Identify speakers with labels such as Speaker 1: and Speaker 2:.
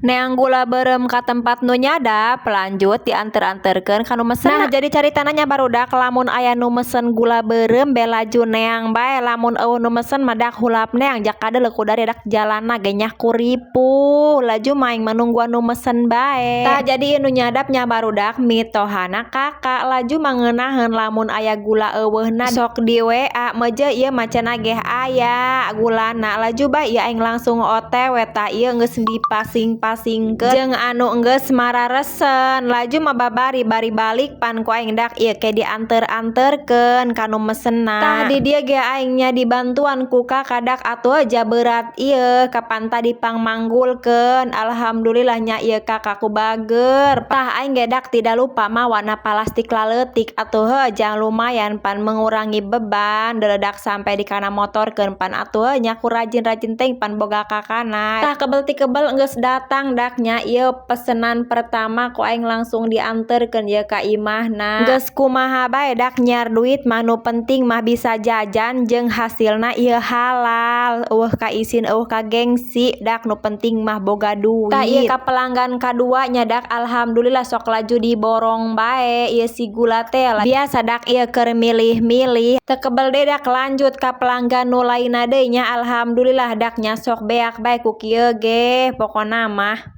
Speaker 1: Neang gula beureum ka tempat nu nyadap, lanjut dianter-anterkeun ka nu mesen. Nah, jadi caritana nya, barudak, lamun aya nu mesen gula beureum be laju neang bae. Lamun euweuh nu mesen mah dak hulap neang, jaka deuleu kudari dak jalanna ge nya kuripuh. Laju mah aing mah nungguan nu mesen bae. Tah, jadi ieu nu nyadap nya, barudak, mitohana kakak. Laju mah ngeunaheun lamun aya gula euweuhna sok di WA, "Meujeuh ieu mah," cenah, "geh aya gulana." Laju bae ieu aing langsung OTW. Tah, ieu geus dipasing-pasingkeun jeung anu geus mararesen. Laju mah babari bari balik pan ku aing dak ieu ke dianter-anterkeun ka nu mesenna. Tah, di dieu ge aing nya dibantuan ku kakak dak atuh ja berat ieu kapan tadi pangmanggulkeun. Alhamdulillah nya ieu kakakku bager. Tah, aing ge dak tidak lupa mawana plastik laleutik atuh heuh, jang lumayan pan mengurangi beban deledak sampai di kana motorkeun pan atuh nya ku rajin-rajin teuing pan boga kakana. Tah, kebel ti kebel geus datang dak nya ieu pesenan pertama, ku aing langsung dianterkeun ieu ka imahna. Geus kumaha bae dak nyiar duit mah, nu penting mah bisa jajan jeung hasilna ieu halal, euweuh ka isin, euweuh ka gengsi dak, nu penting mah boga duit. Tah, ieu ka pelanggan kadua nya dak, alhamdulillah sok laju diborong bae ieu si gula teh, biasa dak ieu keur milih-milih. Teu kebel deui dak lanjut ka pelanggan nu lainna deui nya. Alhamdulillah dak nya sok beak bae ku kieu ge pokona mah.